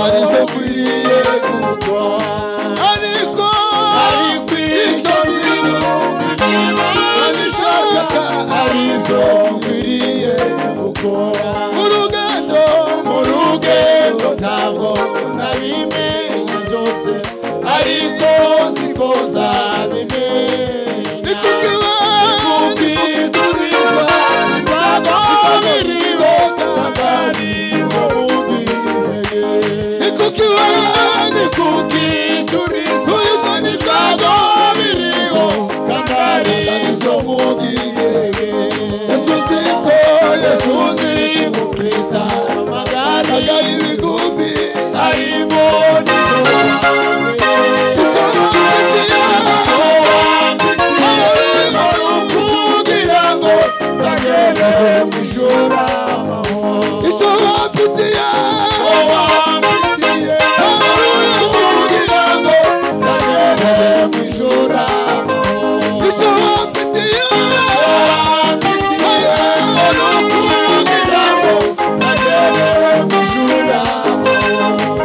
Aribyo nkwiriye gukora ariko icyo nzi ni uko Imana ishaka aribyo nkwiriye gukora mu rugendo ntabwo nabimenya byose ariko nzi ko nzabimenya ni kuki turizwa biriho kandi ari mu bwihege ni kuki turizwa n'ibyago biriho kandi ari byo mu bwihege Yesu nzi ko Yesu nzi ko kwita amagare ibigumbi arimo kugira ngo nzagere mu ijuru amahoro icyo wamfitiye kugira ngo nzagere mu ijuru amahoro icyo wamfitiye kugira ngo nzagere mu ijuru amahoro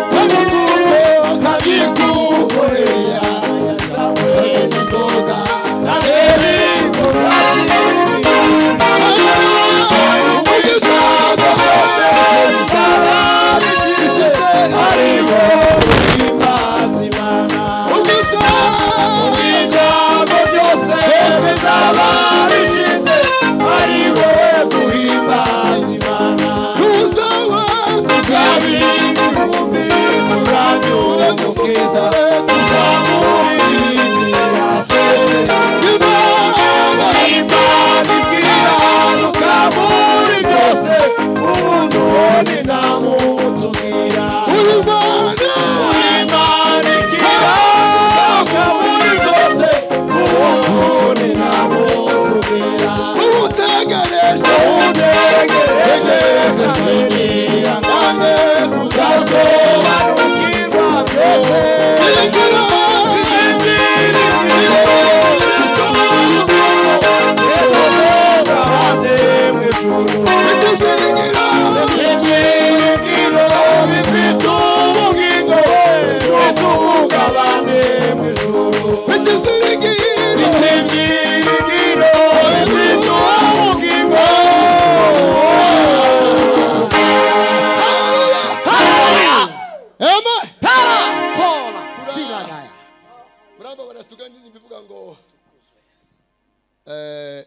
kabikukorera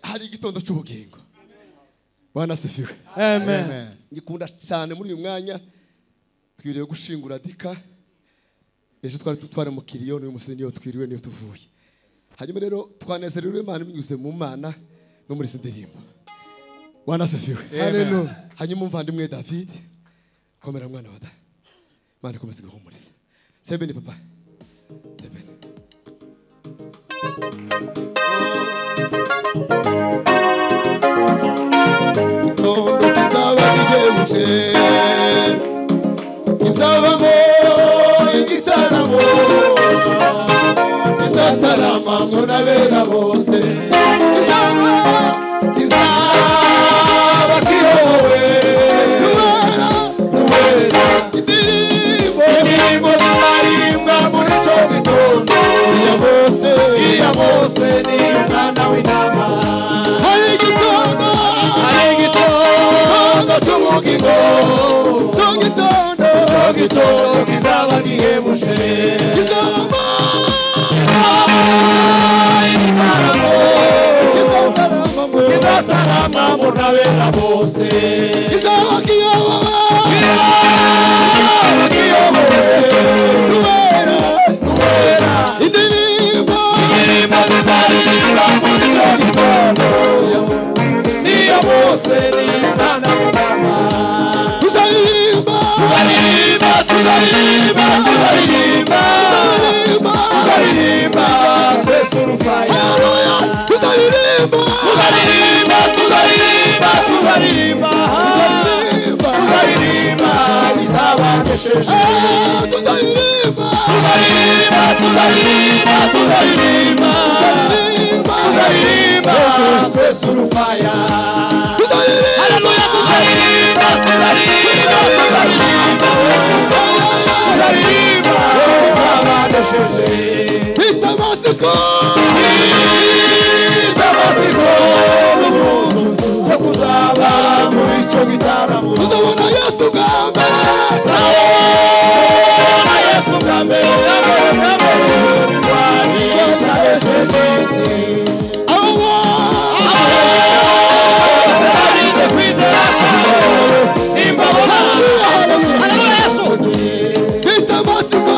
Hari igitondo cy'ubugingo. Bwana asifiwe. Amen. Ngikunda cyane muri uyu mwanya twiriwe gushingura dika ejo twari tutwara mu kiriyo n'uyu musi niyo twiriwe niyo tuvuye. Hanyuma rero twanezerewe Imana binyuze mu Mana no muri izi ndirimbo. Bwana asifiwe. Haleluya. Hanyuma umuvandimwe David komera mwana wa da. Imana ikomeze guhumuriza. Sebeni papa. Sebeni. Tondo kizaba kijebushe kizabamo igitaramo kizatarama ngo n'abera bose kizaba kizaba kiyobowe n'uwera indirimbo zizaririmbwa muri icyo gitondo iya bose ni umwana w'intama hari igitondo cy'ubugingo cyo gitondo kizaba gihebuje kizaba igitaramo kizatarama mu n'abera bose kizaba kiyobowe n'uwera indirimbo zizaririmba muri icyo gitondo niyo bose ni umwana w'intama tuzaririmba tuzaririmba tuzaririmba tuzaririmba tuzaririmba twese urufaya tuzaririmba tuzaririmba tuzaririmba tuzaririmba tuzaririmba izabanesheje tuzaririmba tuzaririmba tuzaririmba tuzaririmba tuzaririmba twese urufaya tuzaririmba tuzaririmba tuzaririmba tuzaririmba. amatsiko, mfite amatsiko yo kuzaba muri icyo gitaramo. Tuzabona Yesu bwa mbere, tuzabona Yesu bwa mbere, intwari zanesheje isi. Abo barize kwizera kwabo, nimbabona mfite amatsiko,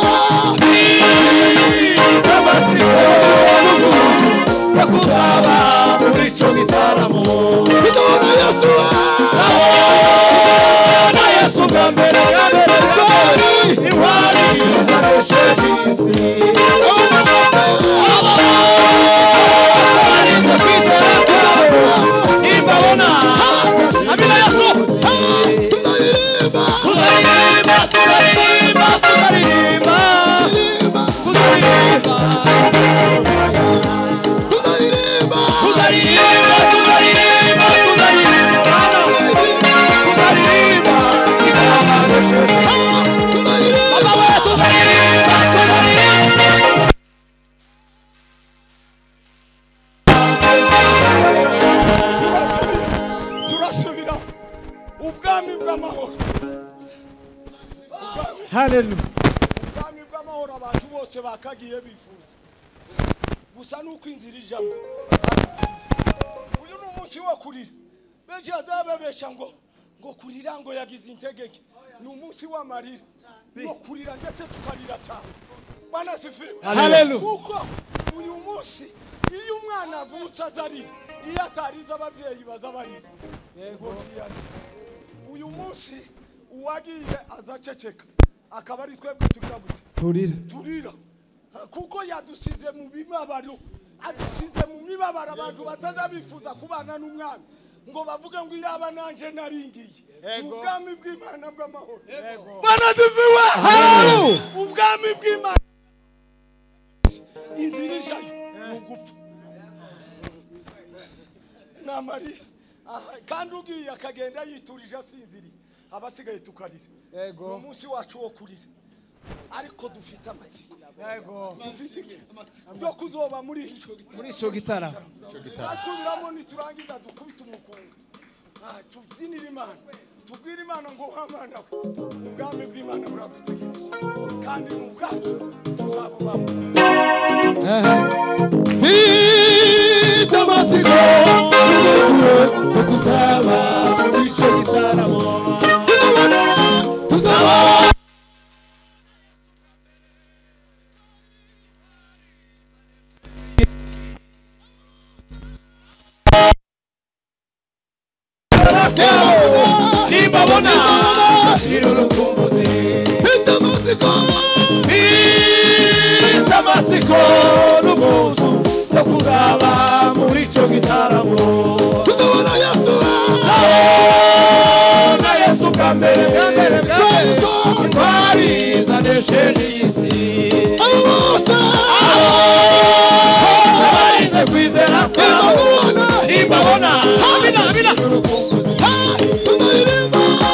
mfite amatsiko yo kuzaba muri icyo gitaramo. Tuzabona Yesu, tuzabona Yesu bwa mbere, intwari zanesheje isi. Abo barize kwizera kwabo, nimbabona amina Yesu, tuzaririmba, tuzaririmba, tuzaririmba, tuzaririmba, tuzaririmba, tuzaririmba, tuzaririmba, tuzaririmba, tuzaririmba, tuzaririmba, tuzaririmba. Turasubira ubwami bw'amahoro. Hallelujah. Ubwami bw'amahoro abantu bose bakagiye bifuza, gusa nuko inzira ijamo. Uyu ni umunsi wo kurira. Benshi bazababesha ngo kurira ngo yagize intege nke. Ni umunsi w'amarira no kurira, ndetse tukarira cyane. Bwana asifiwe. Hallelujah. Kuko uyu munsi iyo umwana avutse azarira, iyo atarize ababyeyi bazabarira. Yego. Uyu munsi uwagiye azaceceka, akaba ari twebwe tugira gute? Turira. Turira. Kuko yadusize mu bimabaro, adusize mu mibabaro abantu batazabifuza kubana n'umwami, ngo bavuge ngo iraba nanje naringiye mu bwami bw'Imana bw'amahoro. Bwana asifiwe. Hallelujah. Ubwami bw'Imana inzira ijayo ni ugupfa n'amarira. Kandi ugiye akagenda yiturije asinziriye, abasigaye tukarira. Ni umunsi wacu wo kurira, ariko dufite amatsiko, dufite yo kuzoba muri icyo gitaramo. Turasubiramo niturangiza dukubita umukunga, tubyinire Imana, tubwire Imana ngo wa Mana we, ubwami bw'Imana buradutegereje kandi ni ubwacu, tuzabubamo. Mfite amatsiko yo kuzaba muri icyo gitaramo. Tuzabona, tuzabona. Nimbabona ashira urukumbuzi, mfite amatsiko, mfite amatsiko n'ubwuzu yo kuzaba muri icyo gitaramo. Tuzabona Yesu, tuzabona Yesu bwa mbere, intwari zanesheje isi. Abo bose barize kwizera kwabo, nimbabona amina,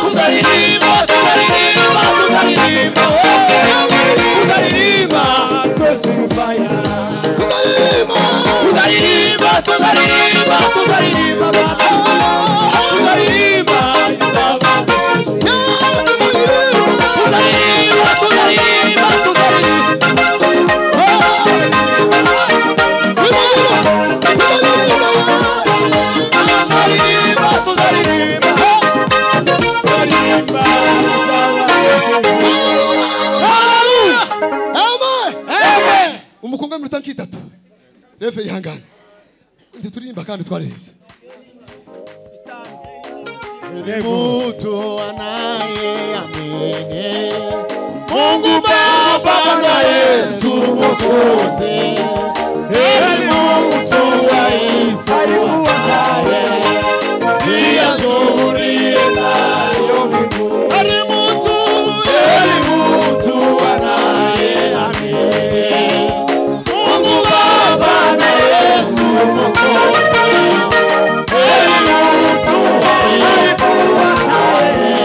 tuzaririmba, tuzaririmba, tuzaririmba, tuzaririmba, tuzaririmba twese urufaya. Tuzaririmba, tuzaririmba, tuzaririmba, tuzaririmba, tuzaririmba, tuzaririmba, tuzaririmba, tuzaririmba. Tuzaririmba, tuzaririmba, tuzaririmba, Hallelujah. Amen. Umukunga mirongo itatu refe ihangane, ntituririmba kandi twaririmbye. Mtu anayeamini Mungu Baba na Yesu Mwokozi, heri mtu aifuataye njia nzuri iendayo mbinguni. Heri mtu anayeamini Mungu Baba na Yesu Mwokozi, heri mtu aifuataye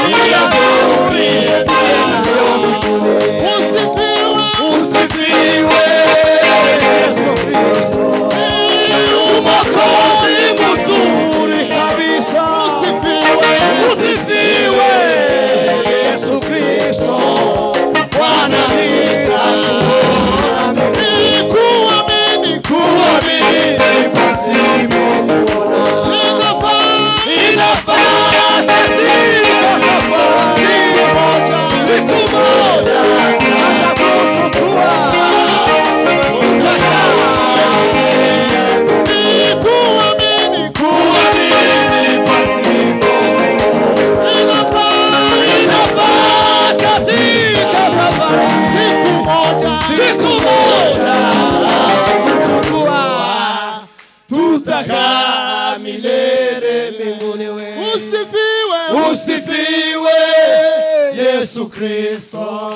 njia nzuri iendayo mbinguni. Usifiwe, usifiwe. Inafaa katika safari, siku moja atakuchukua. Kuamini, Kuamini pasipo inafaa, inafaa katika safari, siku moja, siku moja atakuchukua. Tutakaa milele mbinguni we. Usifiwe, Usifiwe Yesu Kristo,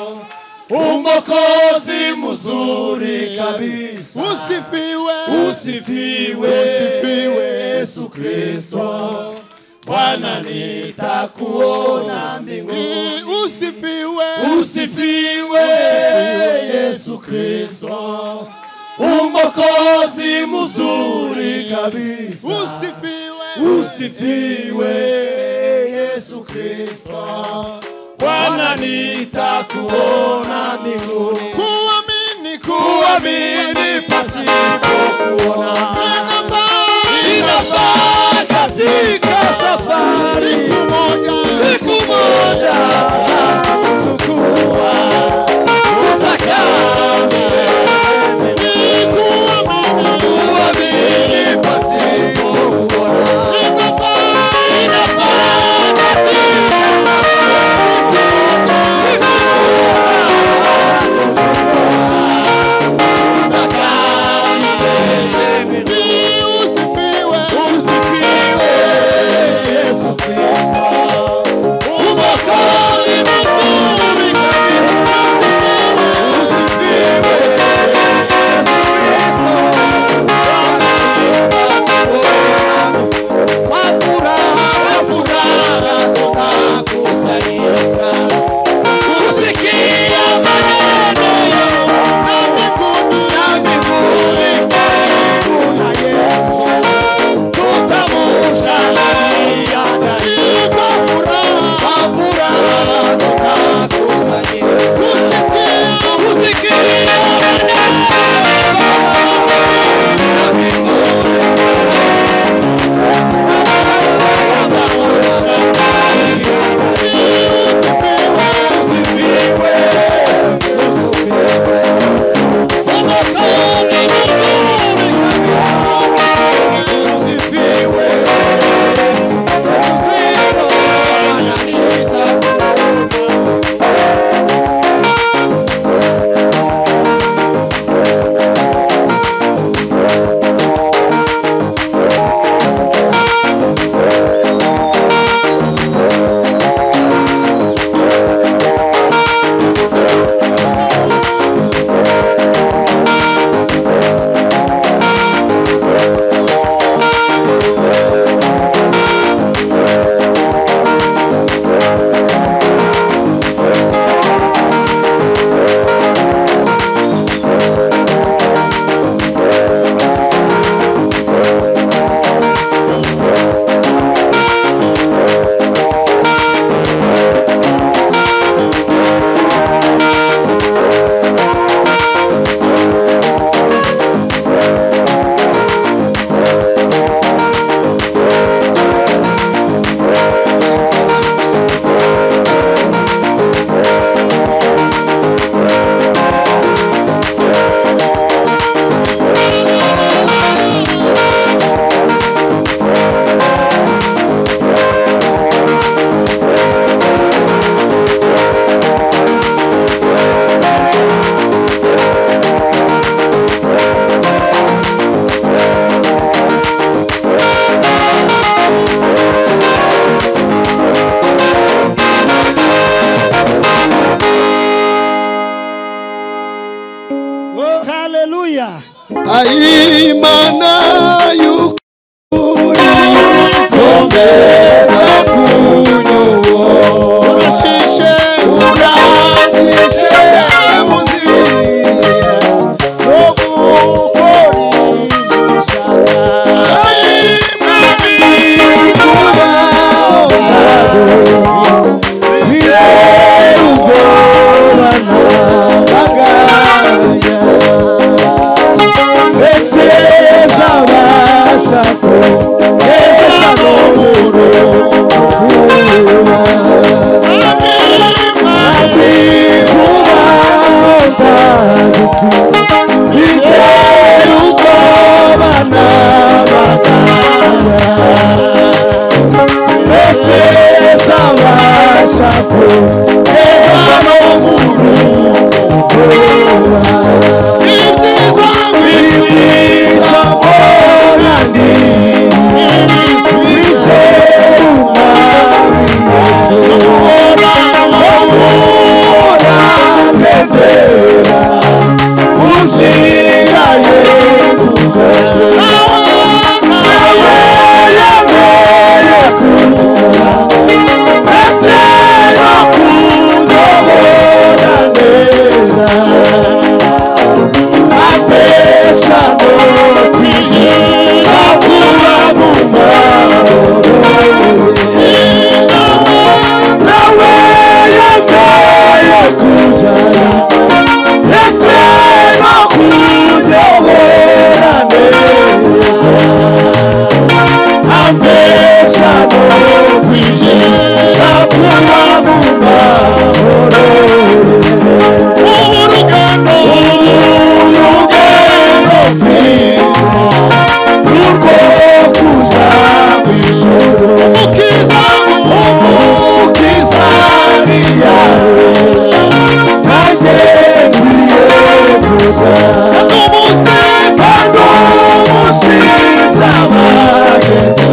umokozi mzuri kabisa. Usifiwe, Usifiwe, Usifiwe Yesu Kristo, Bwana nitakuona mbinguni. Usifiwe, Usifiwe Yesu Kristo, umokozi mzuri kabisa. Usifiwe, Usifiwe Yesu Kristo, Bwana nitakuona mbinguni. Kuamini, Kuamini pasipo kuona inafaa, inafaa katika safari, siku moja, siku moja atakuchukua. Tutakaa milele. Kuamini, Kuamini pasipo kuona inafaa, inafaa katika Usifiwe, Usifiwe Yesu Ndetse nzabasha kugeza no mu rugo. Ibyiza mbona ni kwizera Umwami Yesu. Mbona ndembera munzira ye nawe yemeye kuduha ndetse no kuyobora neza. Apesha no kwinjira vuba mu mahoro. Nawe yemeye kujyana ndetse no kuyobora neza. Apesha no kwinjira vuba mu mahoro. Urugendo mfite nurwo kuja mw'ijuru. Umukiza ni yawe naje nkwiye kuja. Kandi umunsi nzabageza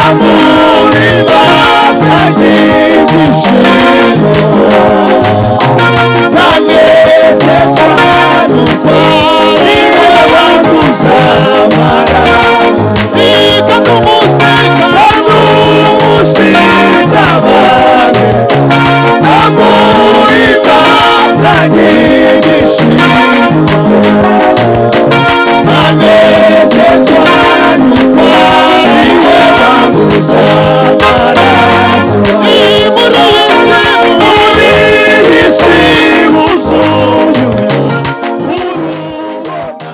amuri basanye ibyishimo. Zanezezwa nuko ariwe wanduzamara. Kandi umunsi nzabageza amuri basanye ibyishimo. Zanezezwa nuko ariwe wanduzamara. Muri iyi si wuzuye urubona.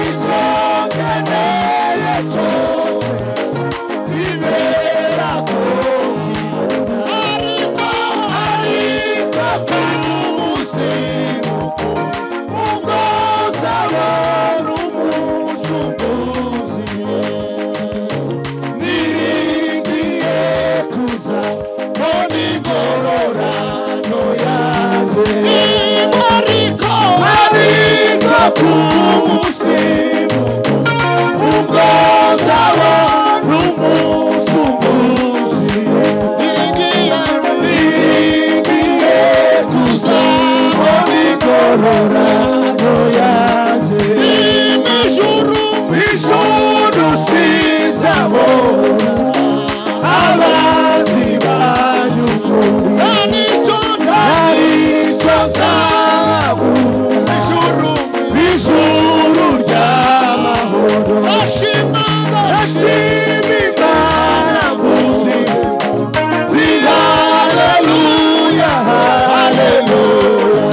Icyo nkeneye cyose kibera kukibona. Ariko ku munsi mukuru ubwo nzabona Umucunguzi. Niringiye kuza mbona ingororano yanjye. Ariko ku munsi mukuru ubwo nzabona Umucunguzi. Niringiye kuza mbona ingororano yanjye. Ijuru sinzabona abanzi banyukuri. Ntacyo nzabura. Ijuru ry'amahoro. Ndashima Imana mvuze nti haleluya, haleluya.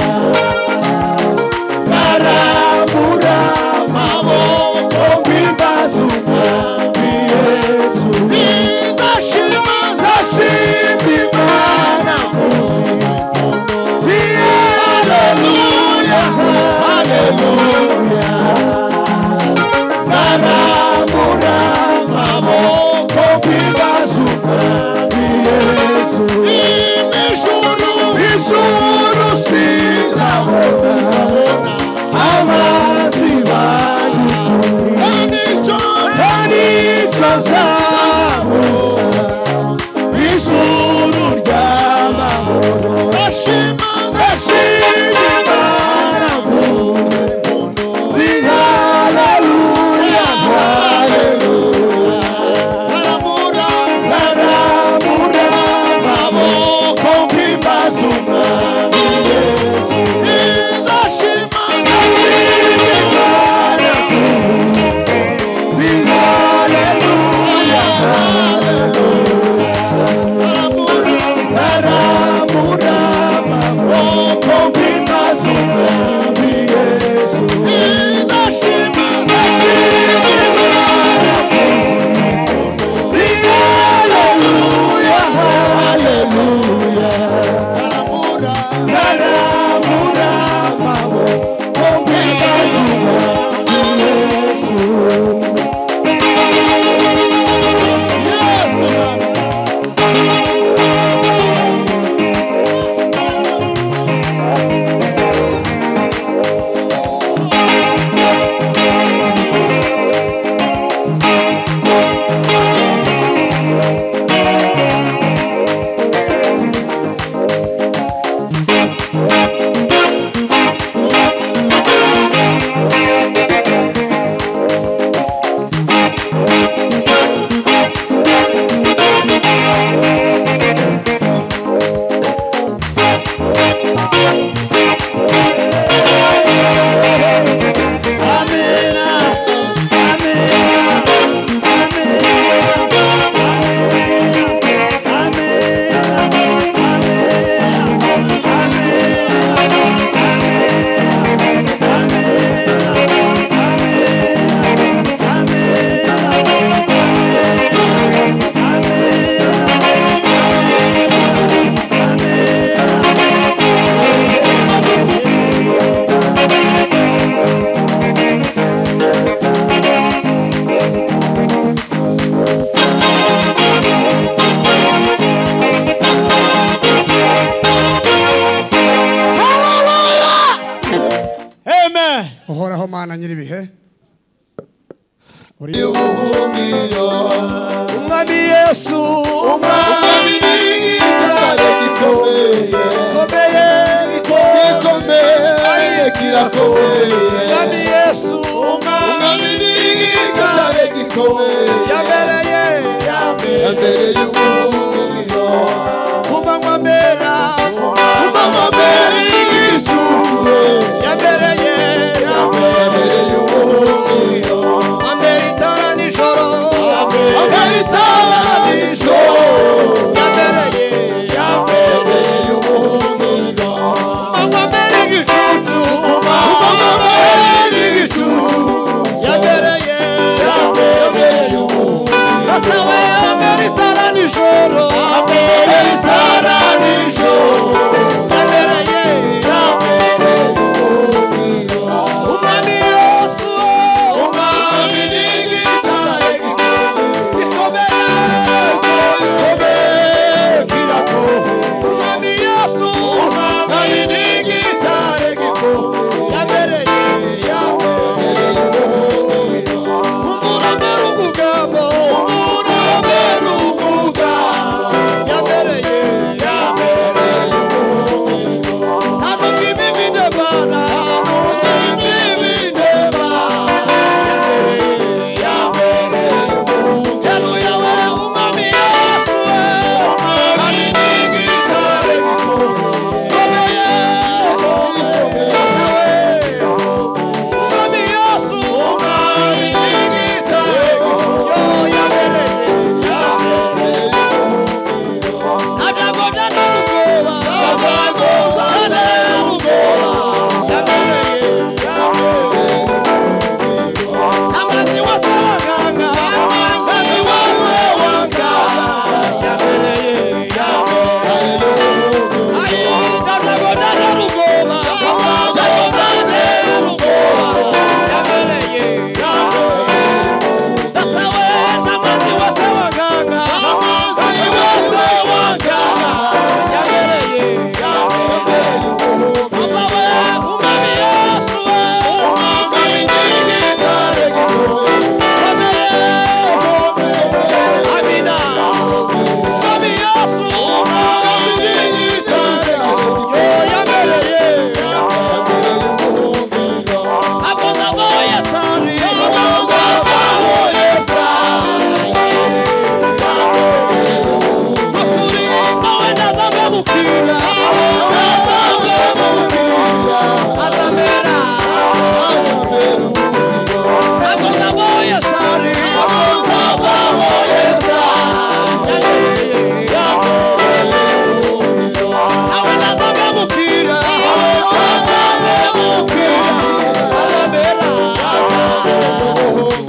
Zarambura amaboko mpimbaza Umwami Yesu. Mana nyiribihe uri ubuhungiro Umwami Yesu Umwami ni igitare gikomeye gikomeye gikomeye kirakomeye Umwami Yesu Umwami ni igitare gikomeye yabereye yabereye ubuhungiro kumanywa mbera kumanywa mbera igicucu yabereye yabereye ubuhungiro ambera itara nijoro ambera itara nijoro yabereye yabereye ubuhungiro kumanywa mbera igicucu kumanywa mbera igicucu yabereye yabereye ubuhungiro atawe ambera itara nijoro ambera itara nijoro yabereye yabereye ubuhungiro Umwami Yesu Umwami ni igitare gikomeye gikomeye kirakomeye Umwami Yesu Umwami ni igitare gikomeye yabereye yabereye ubuhungiro umurambere ubugabo umurambere ubugabo yabereye yabereye ubuhungiro hano ng'ibibi ndebana ng'ibibi ndebana yabereye ubuhungiro Haleluya we Umwami Yesu we Umwami ni igitare gikomeye nawe Umwami Yesu Umwami ni igitare yo yabereye yabereye ubuhungiro ntabwo byantera ubwoba ntabwo byantera ubwoba yabereye amazi wose waganga amazi wose waganga yabereye ayi ntabwo byantera ubwoba ntabwo byantera ubwoba yabereye datawe n'amazi wose waganga amazi wose waganga yabereye papa we Umwami Yesu we Umwami ni igitare komeye amina Umwami Yesu Umwami ni igitare yo yabereye akoza sari Nukuri nawe ntazamubwira azamera akoza sari nawe ntazamubwira azamera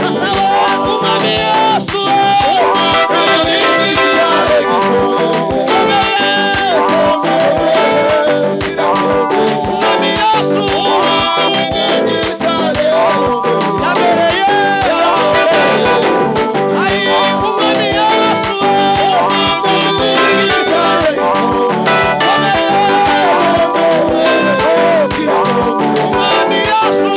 asabe Umwami Yesu Umwami Yesu yabereye ayi Umwami Yesu Umwami Yesu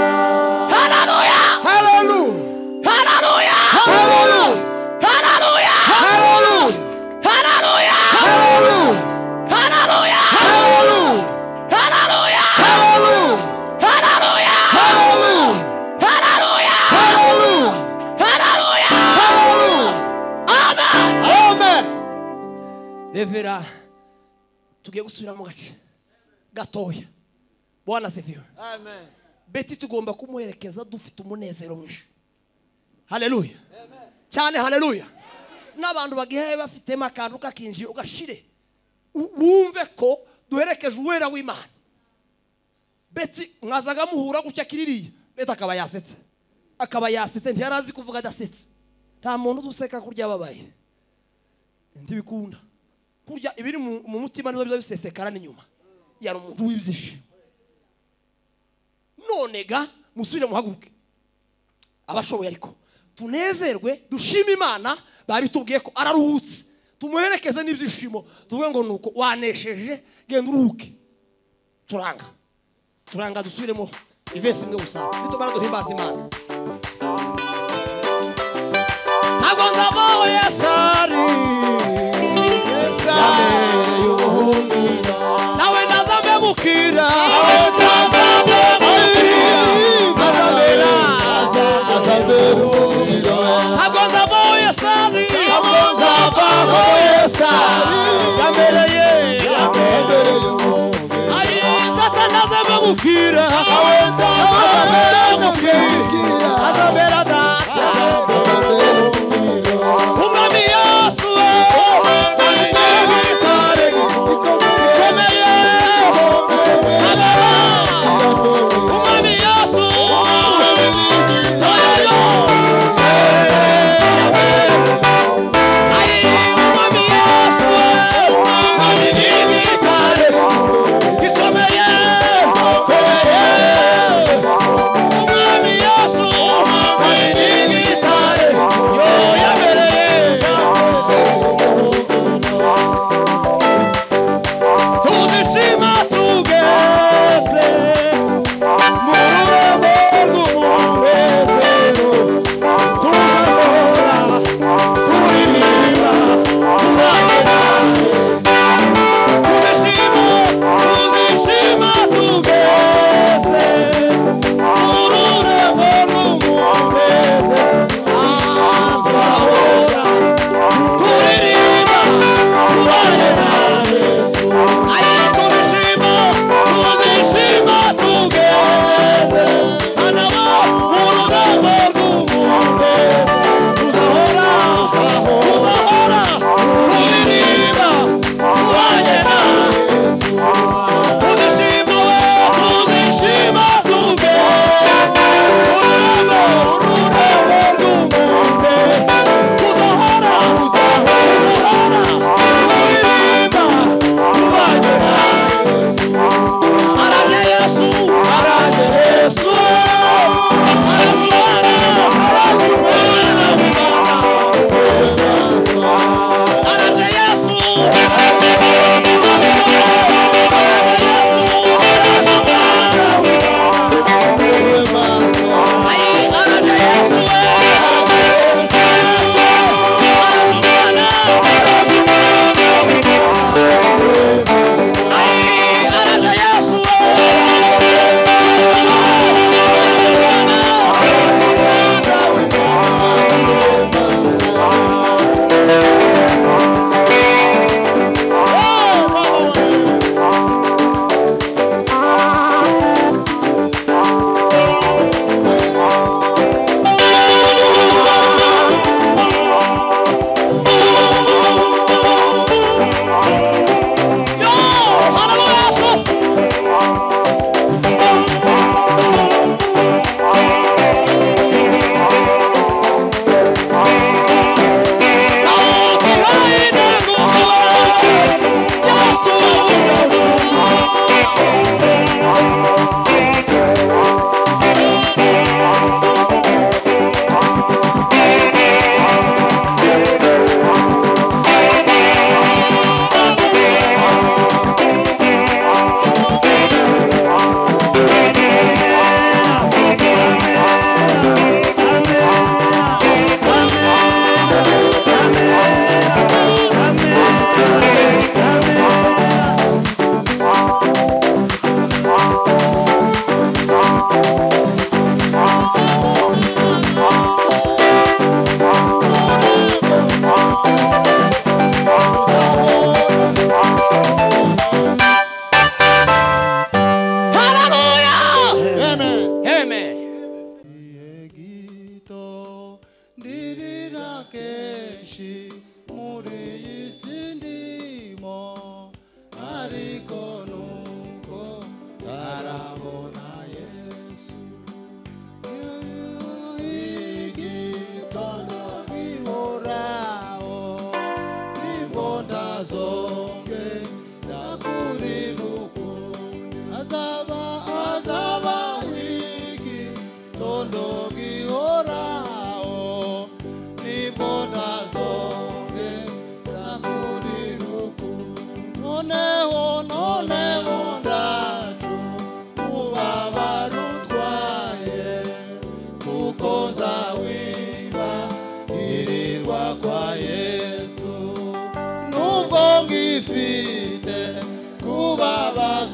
Haleluya Haleluya Haleluya Haleluya Haleluya Haleluya Haleluya Haleluya Haleluya Haleluya Haleluya Haleluya Haleluya Haleluya Haleluya Haleluya Haleluya Haleluya Amen Amen. Revera tugiye gusubira mu gace gatoya Bwana asifiwe. Amen. Beti tugomba kumuherekeza dufite umunezero mwinshi. Haleluya. Cyane haleluya. N'abantu bagiye bafitemo akantu kakinjiye ugashire wumve ko duherekeje uwera w'Imana. Beti mwazaga muhura gutya kiririya Beti akaba yasetse. Akaba yasetse ntiyarazi kuvuga adasetse. Nta muntu uzuseka kurya ababaye. Ntibikunda. Kurya ibiri mu mutima nizo biza bisesekara n'inyuma. Yari umuntu w'ibyishimo. None ga musubire muhaguruke abashoboye ariko tunezerwe dushime Imana babitubwiye ko araruhutse Tumuherekeze n'ibyishimo, tuvuge ngo nuko wanesheje, genda uruhuke. Curanga. Curanga dusubiremo ivesi imwe gusa. Nitumara duhimbaza Imana. Ntabwo nzavaho Yesu ari. Yabereye ubuhungiro. Nawe ntazambemukira. Azabera azabera ubuhungiro. Ntabwo nzavaho Yesu ari. Ntabwo nzavaho Yesu ari. Yabereye. Yabereye ubuhungiro. Ayi, data ntazambemukira. Azabera ubuhungiro. Azabera data. Azabera ubuhungiro. Umwami Yesu.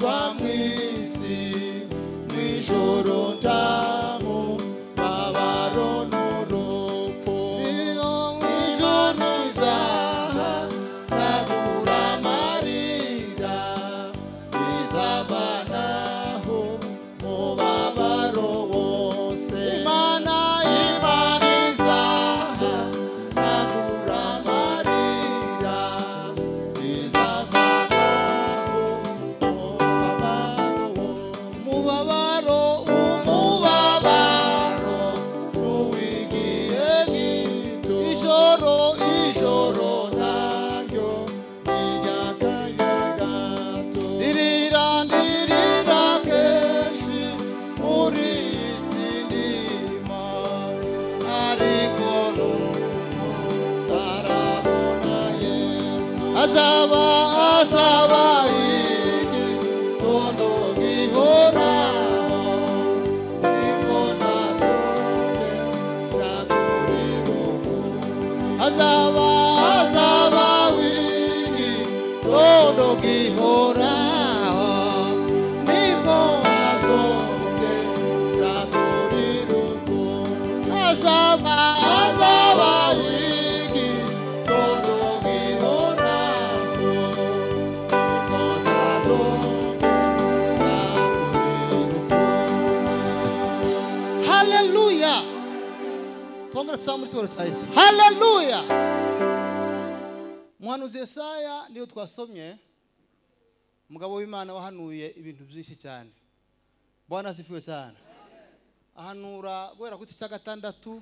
Nzaba mw'isi mw'ijoro ntamu babaro n'urupfu ijoro nzaha nabura amarira izavanaho mubabaro wose Imana Imana izaha nabura amarira izavanaho mubabaro umubabaro n'uwigiye gito ijoro ijoro naryo iryakanya gato ndirira ndirira kenshi muri iyi si ndimo ariko n'ubu ntarabona Yesu azaba azaba igitondo gihoraho nibona zote ndakurira azaba azaba igitondo gihoraho nibona zote ndakurira azaba azaba igitondo gihoraho nibona zote ndakurira. Haleluya. Twongere tuzamure itorero cya Yesu. Haleluya. Umuhanuzi Yesaya niyo twasomye, umugabo w'Imana wahanuye ibintu byinshi cyane. Bwana asifiwe sana. Ahanura guhera ku gice cya 6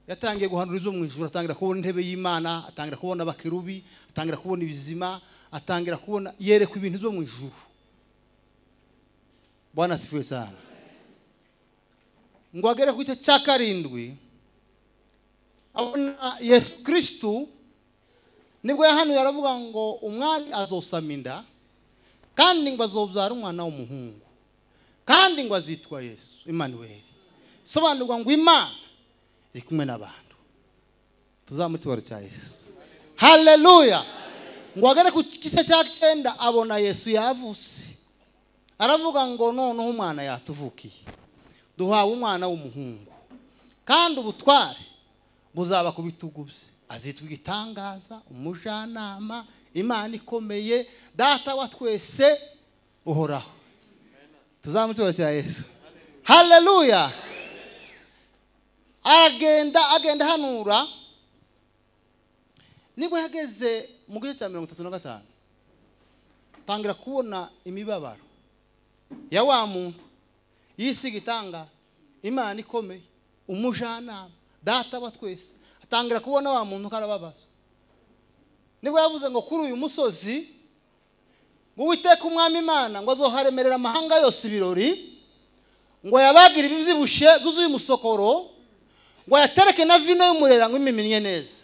yatangiye guhanura izo mu ijuru, atangira kubona intebe y'Imana, atangira kubona abakerubi, atangira kubona ibizima, atangira kubona yerekwa ibintu byo mu ijuru. Bwana asifiwe sana. Ngo agere ku gice cya 7 abona Yesu Kristo, nibwo yahanuye aravuga ngo umwami azosama inda kandi ngo azobyara umwana w'umuhungu kandi ngo azitwa Yesu Emmanuel. Sobanurwa ngo Imana iri kumwe n'abantu. Tuzamutibaro cya Yesu. Haleluya. Ngo agere ku gice cya 9 abona Yesu yavutse, aravuga ngo noneho umwana yatuvukiye, duhawe umwana w'umuhungu kandi ubutware buzaba ku bitugu bye, azitwa igitangaza, umujyanama, Imana ikomeye, data wa twese uhoraho. Tuzamutura cya Yesu. Haleluya. Agenda agenda hanura, nibwo yageze mu gice cya 35 tangira kubona imibabaro ya wa muntu yisiga igitangaza, Imana ikomeye, umujyanama, data wa twese. Atangira kubona wa muntu karababaza. Nibwo yavuze ngo kuri uyu musozi ngo Uwiteka umwami Imana ngo azoharemerera amahanga yose ibirori, ngo yabagira ibibyibushe byuzuye umusokoro, ngo yatereke na vino y'umurera ngo imiminye neza,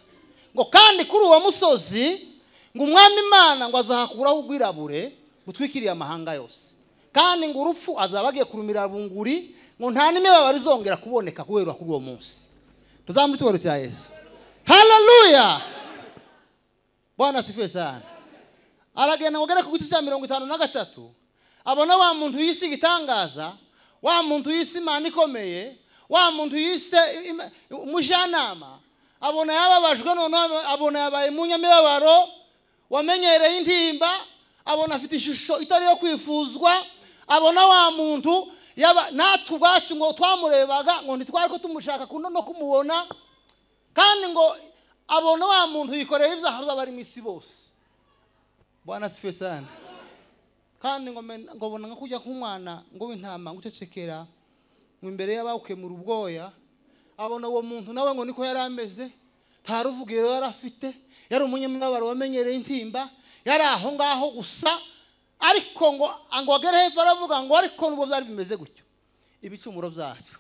ngo kandi kuri uwo musozi ngo umwami Imana ngo azahakuraho ubwirabure butwikiriye amahanga yose, kandi ngo urupfu azaba agiye kurumira bunguri, ngo nta n'imibabaro izongera kuboneka kubera kuri uwo munsi. Tuzamutubaro cya Yesu. Haleluya. Bwana asifiwe sana. Aragenda ngo agere ku gice cya 53 abona wa muntu yisi igitangaza, wa muntu yisi Imana ikomeye, wa muntu yise umujyanama, abona yababajwe noneho abona yabaye munyamibabaro wamenyereye intimba, abona afite ishusho itari yo kwifuzwa, abona wa muntu yaba natwe ubwacu ngo twamurebaga ngo ntitwari ko tumushaka no kumubona, kandi ngo abona wa muntu yikoreye ibyaha by'abari mu isi bose. Bwana asifiwe sana. Kandi ngo bona nka kujya k'umwana ngo w'intama ngo ucecekera ngo imbere y'abawukemura ubwoya, abona uwo muntu nawe ngo niko yari ameze, nta ruvugiro yari afite, yari umunyamibabaro wamenyereye intimba, yari aho ngaho gusa, ariko ngo agere hepfo aravuga ngo ariko nubwo byari bimeze gutyo ibicumuro byacu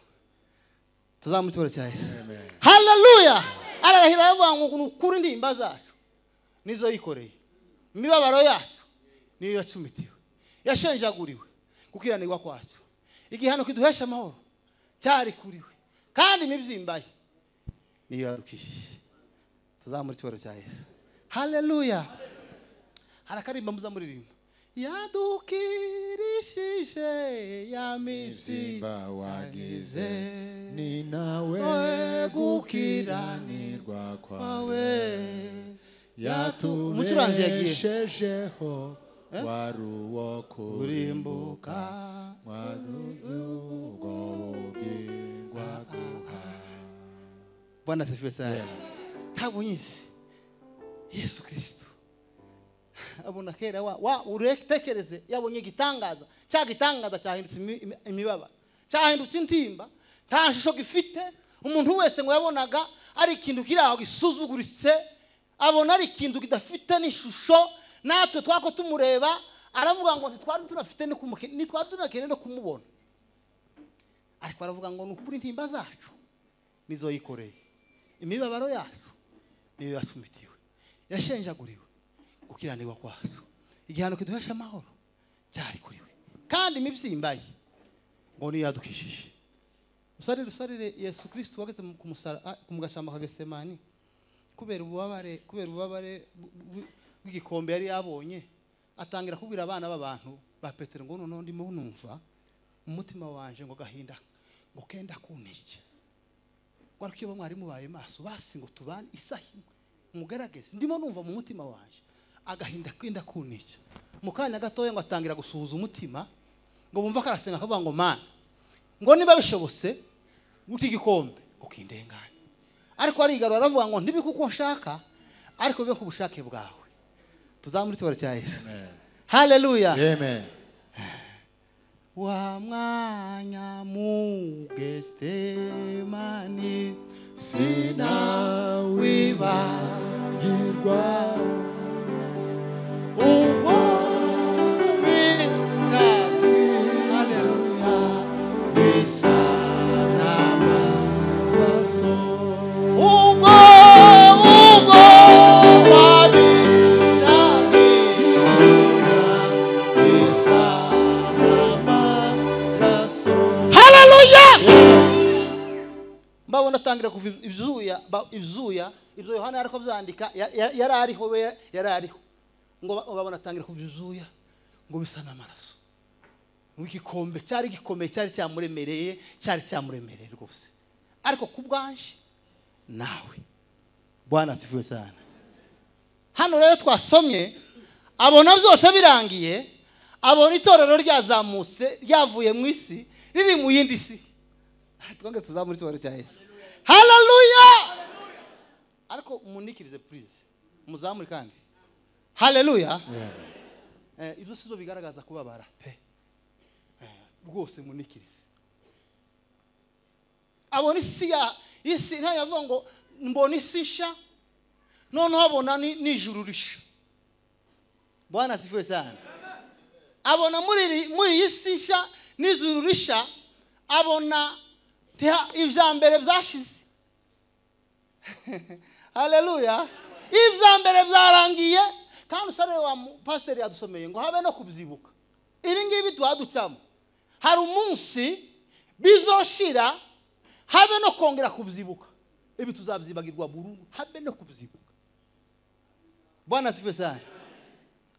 tuzamutubaro cya Yesu. Haleluya. Ararahira aravuga ngo ni ukuri intimba zacu nizo yikoreye, imibabaro yacu niyo yacumitiwe, yashenjaguriwe gukiranirwa kwacu, igihano kiduhesha amahoro cyari kuriwe, kandi imibyimba ye niyo yarukishije. Tuzamura icyubahiro cya Yesu. Haleluya. Hari akarimba muzamuririmba Yadukirishije ya mibyimba wagize, ni nawe gukiranirwa kwawe yatubeshejeho wari uwo kurimbuka ubwo bugingo aguha. Bwana asifiwe sana. Ntabwo nyizi Yesu Kristo abona kera wa uretekereze yabonye igitangaza cya gitangaza cyahindutse imibaba, cyahindutse intimba, nta shusho gifite. Umuntu wese ngo yabonaga ari ikintu kiri aho gisuzuguritse, abona ari ikintu kidafite n'ishusho. Natwe twako tumureba aravuga ngo ntitwari tunafite ntitwari tunakeneye no kumubona, ariko aravuga ngo ni ukuri intimba zacu nizo yikoreye, imibabaro yacu niyo yacumitiwe, yashenjaguriwe gukiranirwa kwacu, igihano kiduhesha amahoro cyari kuriwe, kandi imibyimba ye ngo niyo yadukishije. Usarire usarire Yesu Kristo wageze ku gashyamba ka Getsemani kubera ububabare bw'igikombe yari yabonye, atangira kubwira abana b'abantu ba Petero ngo noneho ndimo numva umutima wanje ngo gahinda ngo kenda kuntica, ngo ariko iyo mwari mubaye maso basi ngo tubane isaha imwe mugaragaze, ndimo numva mu mutima wanje agahinda kenda kuntica. Mu kanya gatoya ngo atangira gusuhuza umutima, ngo bumva karasenga akavuga ngo Mana, ngo niba bishobotse guti igikombe ukindengane. Ariko arigarura aravuga ngo ntibi kuko nshaka, ariko bibe ku bushake bwawe. Tuzamure itubaro cya Yesu. Haleluya. Amen. Wa mwanya mu Getsemani sinawibagirwa ubwo haleluya bisa n'amaraso, ubwo wabinaga bisa n'amaraso. Haleluya. Mbabona atangira kuva ibyuya ibyo Yohana ariko byandika, yari ariho we, yari ariho, ngo babona atangira kuva ibyuya ngo bisa n'amaraso. Igikombe cyari gikomeye, cyari cyamuremereye, cyari cyamuremereye rwose, ariko ku bwanje nawe. Bwana asifiwe sana. Hano rero twasomye abona byose birangiye, abona itorero ryazamutse ryavuye mu isi riri mu yindi si. Twonge tuzamure itorero cya Yesu. Haleluya. Ariko munikirize please, muzamure kandi. Haleluya. Ibyo sizo bigaragaza kubabara pe, rwose munikirize. Abona isi ya isi ntayavuga ngo mbona isi nshya, noneho abona n'ijuru rishya. Bwana asifiwe sana. Abona muri iyi si nshya n'ijuru rishya, abona ibya mbere byashize. Haleluya. Ibya mbere byarangiye. Kandi usare wa pasiteri yadusomeye ngo habe no kubyibuka. Ibi ngibi twaducamo, hari umunsi bizoshira habe no kongera kubyibuka. Ibi tuzabyibagirwa burundu, habe no kubyibuka. Bwana asifiwe sana.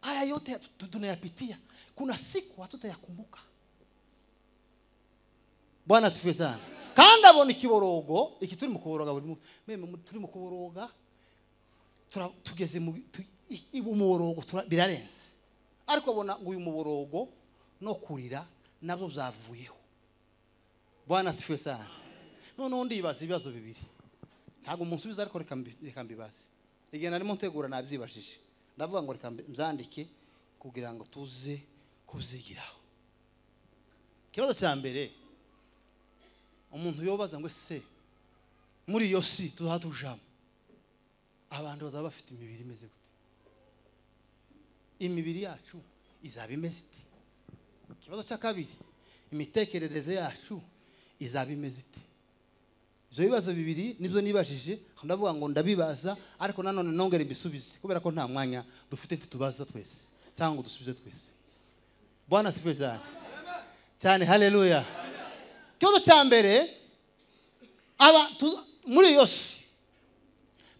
Haya yote tunayapitia, kuna siku hatutayakumbuka. Bwana asifiwe sana. Kandi abona ikiborogo, iki turi mu kuboroga buri munsi. Meme turi mu kuboroga, tugeze mu umuborogo birarenze. Ariko abona ngo uyu muborogo no kurira nabyo byavuyeho. Bwana asifiwe sana. Noneho ndibaza ibibazo bibiri. Ntabwo umunsubiza ariko reka mbibaze. Igihe narimo ntegura nabyibajije. Ndavuga ngo reka mbyandike kugira ngo tuze kubyigiraho. Ikibazo cya mbere, umuntu yobaza ngo se muri iyo si tuzatujamo abantu bazaba bafite imibiri imeze gute? Imibiri yacu izaba imeze ite? Ikibazo cya kabiri, imitekerereze yacu izaba imeze ite? Ibyo bibazo bibiri nibyo nibajije, ndavuga ngo ndabibaza ariko nanone nongere mbisubize kubera ko nta mwanya dufite ntitubaza twese cyangwa ngo dusubize twese. Bwana asifiwe cyane cyane. Haleluya. Ikibazo cya mbere, aba muri iyo si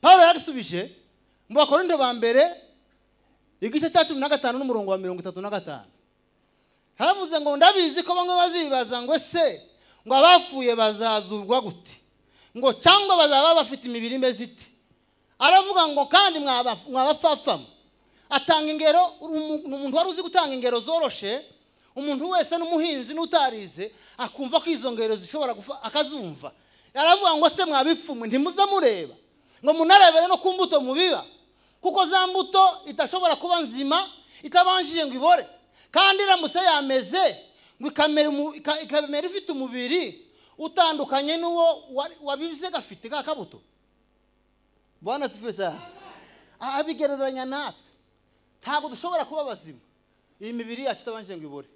Paulo yagisubije mu Bakorinto ba mbere Igice cya 15 n'umurongo wa 35. Haravuze ngo ndabizi ko bamwe bazibaza ngo ese ngo abapfuye bazazurwa gute, ngo cyangwa bazaba bafite imibiri imeze ite. Aravuga ngo kandi mwabapfapfamo. Atanga ingero, umuntu wari uzi gutanga ingero zoroshe, umuntu wese n'umuhinzi n'utarize akumva ko izo ngero zishobora gufa akazumva. Aravuga ngo se mwabipfumwe ntimuza mureba, ngo munarebere no ku mbuto mubiba, kuko za mbuto itashobora kuba nzima itabanjije ngo ibore, kandi iramutse yameze ngo ikamera ifite umubiri utandukanye n'uwo wabibize gafite ka kabuto. Bwana asifiwe sana. Abigereranya natwe, ntabwo dushobora kuba bazima iyi mibiri yacu itabanje ngo ibore,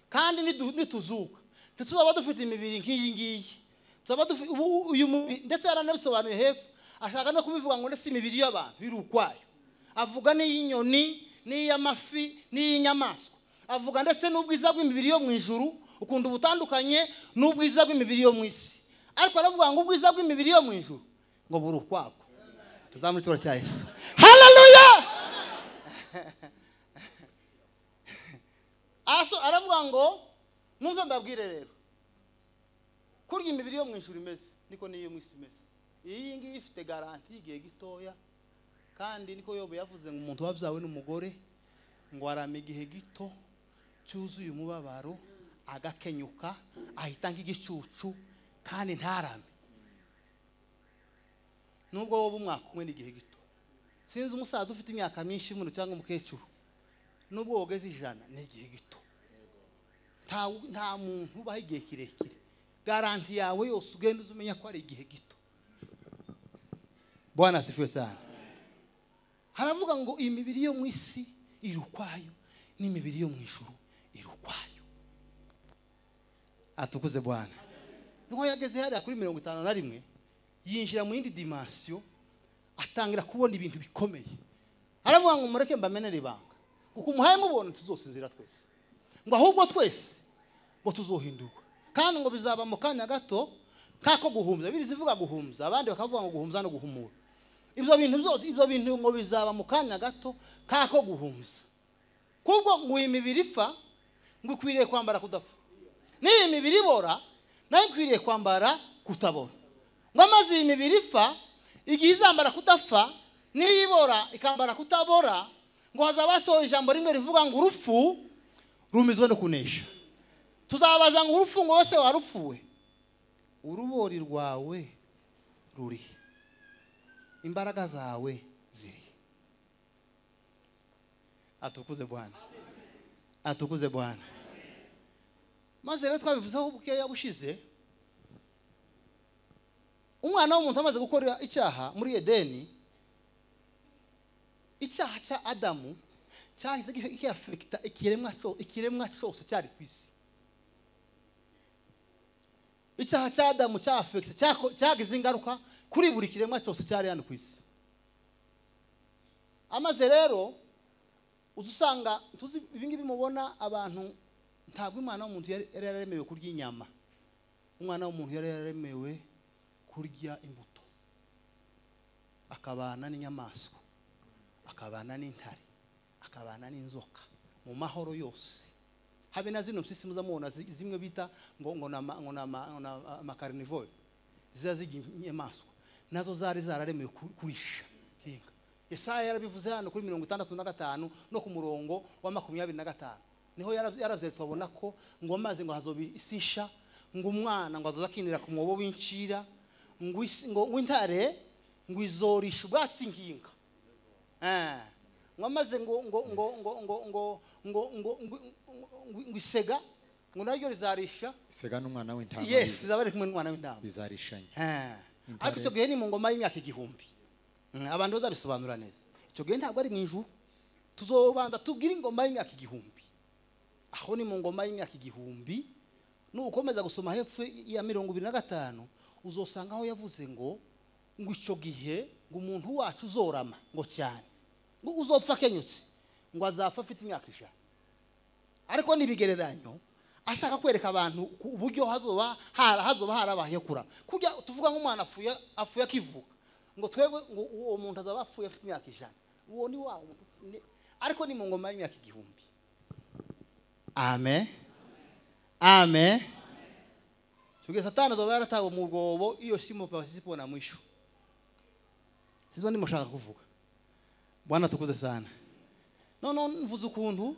kandi nituzuka ntituzaba dufite imibiri nk'iyi ngiyi. Tuzaba dufite uyu mubiri, ndetse yaranabisobanuye hepfo, ashaka no kubivuga ngo ndetse imibiri y'abantu iri ukwayo. Avuga n'iy'inyoni n'iy'amafi n'iy'inyamaswa, avuga ndetse n'ubwiza bw'imibiri yo mu ijuru ukuntu butandukanye n'ubwiza bw'imibiri yo mu isi. Ariko aravuga ngo ubwiza bw'imibiri yo mu ijuru ngo buri ukwabwo. Tuzamure icyubahiro cya Yesu. Haleluya. Aso aravuga ngo numve mbabwire rero, kurya imibiri yo mu ijuru imeze niko n'iyo mu isi imeze. Iyi ngiyi ifite garanti y'igihe gitoya, kandi niko Yobu yavuze ngo umuntu wabyawe n'umugore ngo arama igihe gito cyuzuye umubabaro, agakenyuka ahita nk'igicucu kandi ntarame. Nubwo wowe umwaka umwe n'igihe gito, sinzi umusaza ufite imyaka myinshi muno cyangwa umukecuru, nubwo wogeze 100 ni igihe gito. Nta muntu ubaho igihe kirekire. Garanti yawe yose ugenda uzumenya ko ari igihe gito. Bwana asifiwe sana. Haravuga ngo imibiri yo mu isi iri ukwayo n'imibiri yo mu ijuru iri ukwayo. Atukuze Bwana. Nuko yageze hariya kuri 51 yinjira mu yindi dimension, atangira kubona ibintu bikomeye. Aravuga ngo mureke mbamenere ibanga, kuko umuhaye mubona tuzosinzira twese, ngo ahubwo twese ngo tuzohindurwa, kandi ngo bizaba mu kanya gato kako guhumza. Biri zivuga guhumza, abandi bakavuga ngo guhumza no guhumura. Ibyo bintu byose, ibyo bintu ngo bizaba mu kanya gato kako guhumza. Kubwo ngo imibiri ipfa ngo ikwiriye kwambara kudapfa, n'iyi mibiri ibora nayo ikwiriye kwambara kutabora. Ngo amaze iyi mibiri ipfa igihe izambara kudapfa n'iyibora ikambara kutabora, ngo hazaba hasohoye ijambo rimwe rivuga ngo urupfu rumizwe no kunesha. Tuzabaza ngo urupfu ngo wese warupfuwe, urubori rwawe ruri, imbaraga zawe ziri. Atukuze Bwana. Atukuze Bwana. Maze rero twabivuzeho bukeya bushize, umwana w'umuntu amaze gukora icyaha muri Edeni, icyaha cya Adamu cyahise giafekta ikiremwa cyose cyari ku isi. Icyaha cya Adamu cyafekta, cyagize ingaruka kuri buri kiremwa cyose cyari hano ku isi. Amaze rero uzusanga tuzi ibingibi mubona abantu, ntabwo umwana w'umuntu yari yararemewe kurya inyama. Umwana w'umuntu yari yararemewe kurya imbuto, akabana n'inyamaswa, akabana n'intare, akabana n'inzoka mu mahoro yose. Habe na zino mpyisi muza mubona zimwe bita ngo na carnivore, ziza zirya inyamaswa, nazo zari zararemewe kurisha hinga. Yesaya yarabivuze hano kuri 65 no ku murongo wa 25, niho yaravyeretswe abona ko ngo amazi ngo hazoba isisha, ngo umwana ngo azoza akinira ku mwobo w'incira, ngo intare ngo izorisha ubwatsi nginga. Ngo amaze ngo ngo ngo ngo ngo ngo ngo ngo ngo isega ngo naryo rizarisha isega n'umwana w'intama. Yes, zaba ari kumwe n'umwana w'intama bizarishanya. Ariko icyo gihe ni mu ngoma y'imyaka 1000. Abantu bazabisobanura neza. Icyo gihe ntabwo ari mu ijuru, tuzobanza tubwire ingoma y'imyaka 1000. Aho ni mu ngoma y'imyaka 1000. Nukomeza gusoma hepfo ya 25 uzosanga aho yavuze ngo icyo gihe ngo umuntu wacu uzorama ngo cyane, ngo uzopfa akenyutse, ngo azapfa afite imyaka 100. Ariko nibigereranyo ashaka kwereka abantu uburyo hazoba harabaye kura. Kujya tuvuga nk'umwana apfuye akivuka, ngo twebwe ngo uwo muntu azaba apfuye afite imyaka 100. Uwo ni wa Ariko ni mu ngoma y'imyaka 1000. Amen. Amen. Tuge Satani azoba yaratawe mu rwobo iyo shimo pasipo na mwisho. Sizo ndimo shaka kuvuga. Bwana tukuze sana. None mvuze ukuntu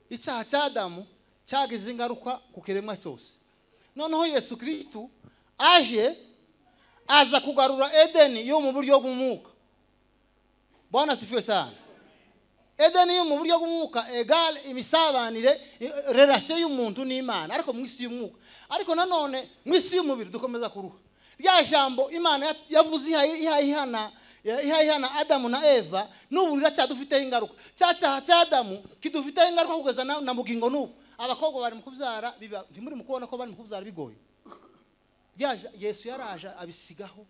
icyaha cya Adamu cyagize ingaruka ku kiremwa cyose. Noneho Yesu Kristo aje aza kugarura Edeni yo mu buryo bw'umwuka. Bwana sifiwe sana. Edeni yo mu buryo bw'umwuka egale imisabanire relation y'umuntu n'Imana, ariko mu isi y'umwuka. Ariko nanone mu isi y'umubiri dukomeza kuruha. Rya jambo Imana yavuze ihana Adamu na Eva n'ubu riracyadufiteho ingaruka. Cya cyaha cya Adamu kidufiteho ingaruka kugeza na bugingo n'ubu. Abakobwa bari mu kubyara ntimuri mu kubona ko bari mu kubyara bigoye. Yesu yaraje abisigaho,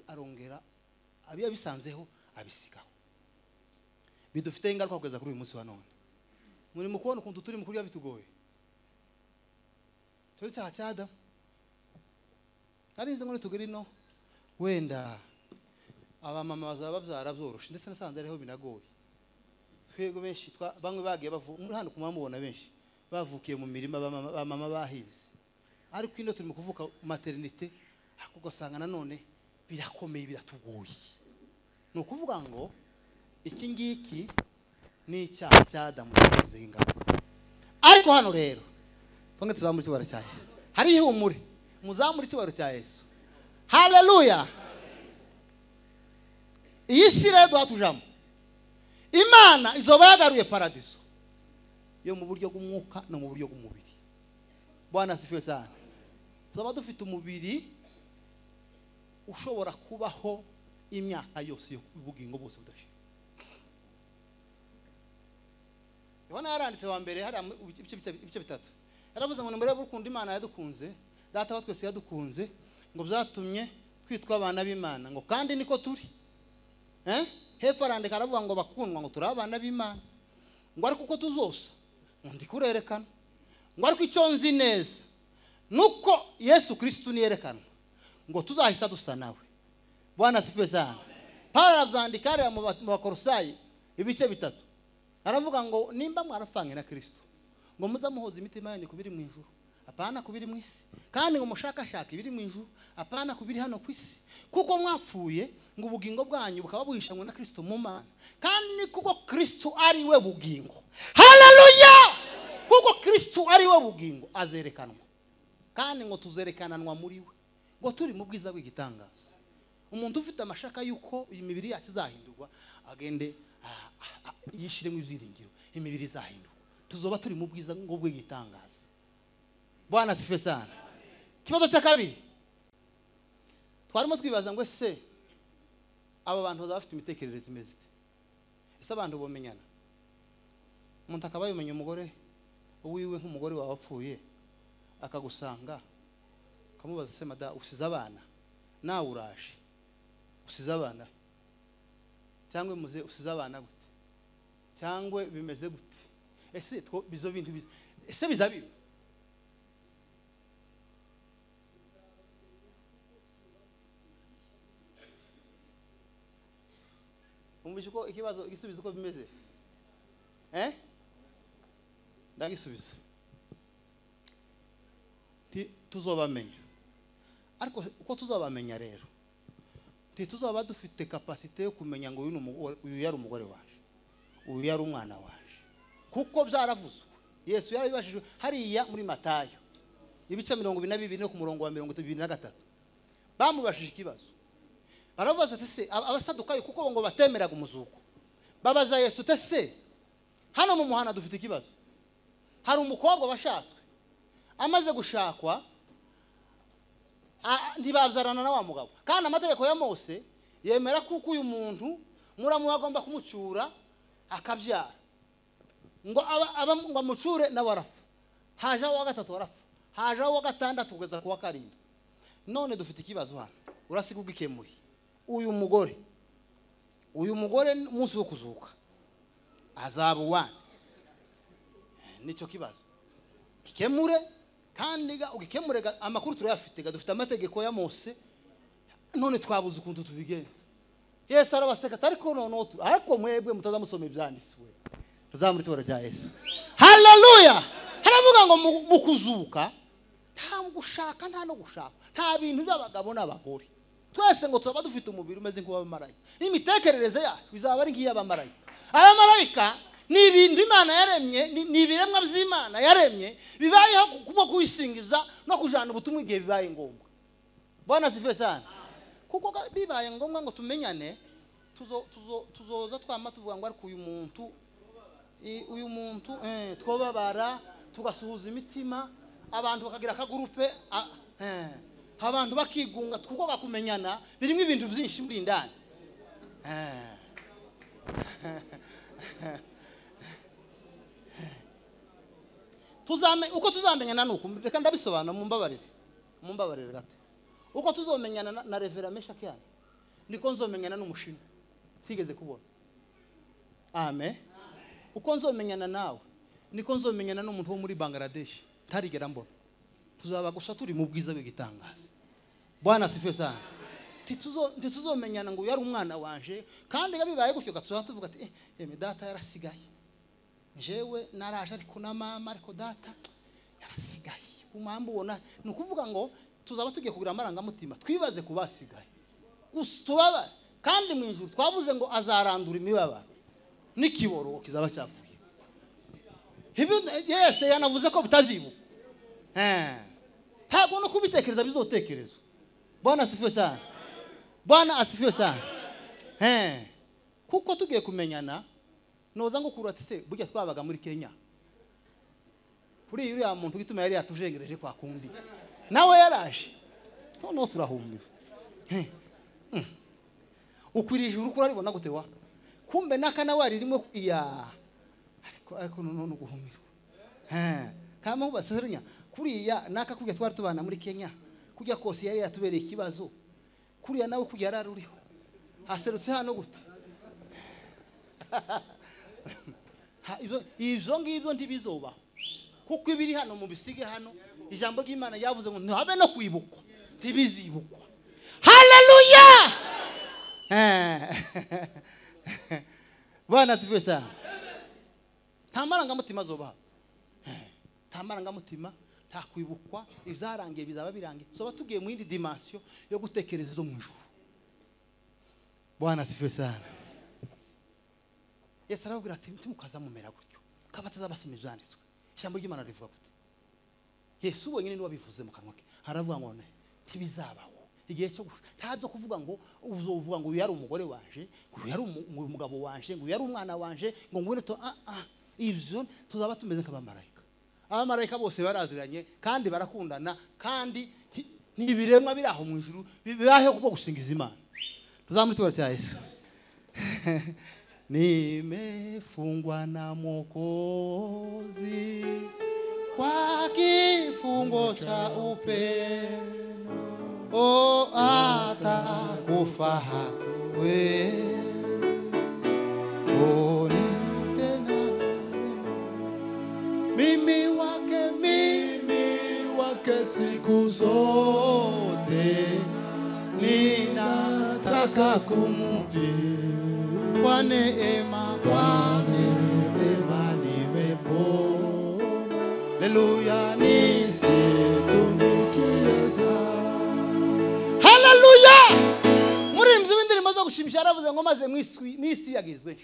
arongera abisanzeho abisigaho. Bidufite ingaruka kugeza kuri uyu munsi wa none. Muri mu kubona ukuntu turi mu kurya bitugoye. Turi cyaha cya Adamu. Ari nzi ngo tugere ino wenda abamama bazaba babyara byoroshe, ndetse nasanze ariho binagoye. Twego benshi bamwe bagiye muri hano kumamubona benshi bavukiye mu mirima abamama bahize. Ariko ino turi mu kuvuka maternité ugasanga nanone birakomeye biratugoye. Ni ukuvuga ngo iki ngiki ni icyaha cya Adamu cyagize ingaruka. Ariko hano rero twonge tuzamura icyubahiro cya Yesu. Hari ihumure, muzamure icyubahiro cya Yesu. Haleluya. Iyi si rero duhatujamo, Imana izoba yagaruye paradiso yo mu buryo bw'umwuka no mu buryo bw'umubiri. Bwana asifiwe sana. Tuzaba dufite umubiri ushobora kubaho imyaka yose y'ubugingo bwose budashira. Yohana yaranditse wa mbere hari ibice bitatu. Yaravuze ngo nimurebe urukundo Imana yadukunze, Data wa twese yadukunze, ngo byatumye twitwa abana b'Imana, ngo kandi niko turi. Hepfo arandika aravuga ngo bakundwa ngo turi abana b'Imana, ngo ariko uko tuzosa ngo ndikurerekana, ngo ariko icyo nzi neza nuko Yesu Kristo niyerekana ngo tuzahita dusa nawe. Bwana asifiwe sana. Paulo arabyandika ari mu Bakolosayi ibice bitatu. Aravuga ngo nimba mwarapfanye na Kristo ngo muzamuhoza imitima yanyu kubiri mu ijuru, apana kubiri mu isi, kandi ngo mushakashaka ibiri mu ijuru, apana kubiri hano ku isi, kuko mwapfuye ngo ubugingo bwanyu bukaba buhishanywe na Kristo mu Mana, kandi kuko Kristo ari we bugingo. Haleluya! Kuko Kristo ari we bugingo azerekanwa, kandi ngo tuzerekananwa muri we, ngo turi mu bwiza bw'igitangaza. Umuntu ufite amashaka yuko iyi mibiri yacu izahindurwa agende yishiremo ibyiringiro, imibiri izahindurwa, tuzoba turi mu bwiza ngo bw'igitangaza. Bwana asifiwe sana. Ikibazo cya kabiri twarimo twibaza ngo ese aba bantu bazaba bafite imitekerereze imeze ite? Ese abantu bomenyana? Umuntu akaba yumenya umugore wiwe nk'umugore wawe wapfuye, akagusanga akamubaza se mada usize abana, nawe uraje usize abana, cyangwa muze usize abana gute, cyangwa bimeze gute? Ese two bizo bintu ese bizabiba? Umvise uko ikibazo igisubizo uko bimeze? Ndagisubiza. Tuzobamenya. Ariko uko tuzobamenya rero, ntituzaba dufite capacité yo kumenya ngo uyu yari umugore waje, uyu yari umwana waje, kuko byaravuzwe. Yesu yarabibashijwe hariya muri Matayo ibice 22 no ku murongo wa 23. Bamubashije ikibazo, barabaza ati se abasadukayo kuko ngo batemeraga umuzuko, babaza Yesu ati se hano mu muhana dufite ikibazo, hari umukobwa washatswe, amaze gushakwa ntibabyarana na wa mugabo, kandi amategeko ya Mose yemera kuko uyu muntu muramu agomba kumucyura akabyara, ngo aba ngo amucyure nawe arapfa, haje uwa gatatu arapfa, haje uwa gatandatu kugeza ku wa karindwi. None dufite ikibazo hano, urasiga ugikemuye. Uyu mugore umunsi wo kuzuka azaba uwande? Nicyo kibazo gikemure, kandi ugikemure. Amakuru turayafite, dufite amategeko ya Mose, none twabuze ukuntu tubigenza. Yesu arabaseka, ariko none ariko mwebwe mutazamusoma ibyanditswe, Tuzamure icyubahiro cya Yesu. Haleluya. Haravuga ngo mu kuzuka nta gushaka nta no gushaka, nta bintu by'abagabo n'abagore. Twese ngo tuba dufite umubiri umeze nk'uw'abamarayika. Imitekerereze yacu izaba ari nk'iy'abamarayika. Abamarayika ni ibintu Imana yaremye, ni ibiremwa by'Imana yaremye bibayeho kubwo kuyisingiza no kujana ubutumwa igihe bibaye ngombwa. Bwana sifiwe sana. Kuko bibaye ngombwa ngo tumenyane, tuzoza twama tuvuga ngo ariko uyu muntu twobabara tugasuhuza imitima, abantu bakagira akagurupe, abantu bakigunga kuko bakumenyana birimo ibintu byinshi muri indani. Uko tuzamenyana nuko reka ndabisobanura mumbabarire gato. Uko tuzomenyana na Reverend Meshaki niko nzomenyana n'umushinwa tigeze kubona. Amen. Uko nzomenyana nawe niko nzomenyana n'umuntu wo muri Bangladesh ntarigera mbona. Tuzaba gusa turi mu bwiza bw'igitangaza. Bwana sifiwe sana. Ntituzomenyana ngo yari umwana wanje, kandi bibaye gutyo gatuza tuvuga ati eme data yarasigaye, jewe naraje ariko na mama, ariko data yarasigaye. Umwambu ubona ni ukuvuga ngo tuzaba tugiye kugira amarangamutima twibaze kubasigaye gusa tubabare. Kandi mu ijuru twavuze ngo azarandura imibabaro n'ikiboro kizaba cyavuye. Yese yanavuze ko bitazibuka. Ntabwo no kubitekereza bizotekerezwa. Bwana asifiwe sana. Bwana asifiwe sana. Kuko tugiye kumenyana noza ngo kurata se burya twabaga muri Kenya. Kuri uriya muntu gituma yari yatujengereje kwa kundi. Nawe yaraje. Noneho turahumbiwe. Ukwirije urukura ribona gute wa? Kumbe naka nawe aririmo iya. Ariko none uguhumirwa. Kama ubasezeranya kuriya naka kujya twari tubana muri Kenya. Kujya kose yari yatubereye ikibazo. Kuriya nawe kujya yararuriho. Haserutse hano gute? Ibyo ngibyo ntibizobaho. Kuko ibiri hano mubisige hano, ijambo ry'Imana yavuze ngo ntihabe no kwibukwa, ntibizibukwa. Haleluya. Bwana asifiwe sana. Nta marangamutima azobaho. Nta marangamutima, nta kwibukwa, ibyarangiye bizaba birangiye. Soba tugiye mu yindi dimension yo gutekereza zo mu ijuru. Bwana asifiwe sana. Yesu arababwira ati ntimukaza mumera gutyo, kabatazabasoma ibyanditswe. Ijambo ry'Imana rivuga gute? Yesu wenyine niwe wabivuze mu kanwa ke. Haravuga ngo ntibizabaho. Igihe cyo ntabyo kuvuga ngo uzovuga ngo uyu yari umugore wanje, ngo uyu yari umugabo wanje, ngo uyu yari umwana wanje, ngo ngwino to ibyo tuzaba tumeze nk'abamarayika. Abamarayika bose baraziranye kandi barakundana, kandi n'ibiremwa biri aho mu ijuru bibahe kubwo gusingiza Imana. Tuzamuri cya Yesu. Nimefungwa na Mwokozi kwa kifungo cha upendo, oh atakufa we oni tena mimi wake siku zote ninataka kumtii. Kwa neema nimepona. Haleluya, nisitumikie sana. Haleluya. Murimzi w'indirimbo zo gushimisha yaravuze ngo maze mwisi yagizwe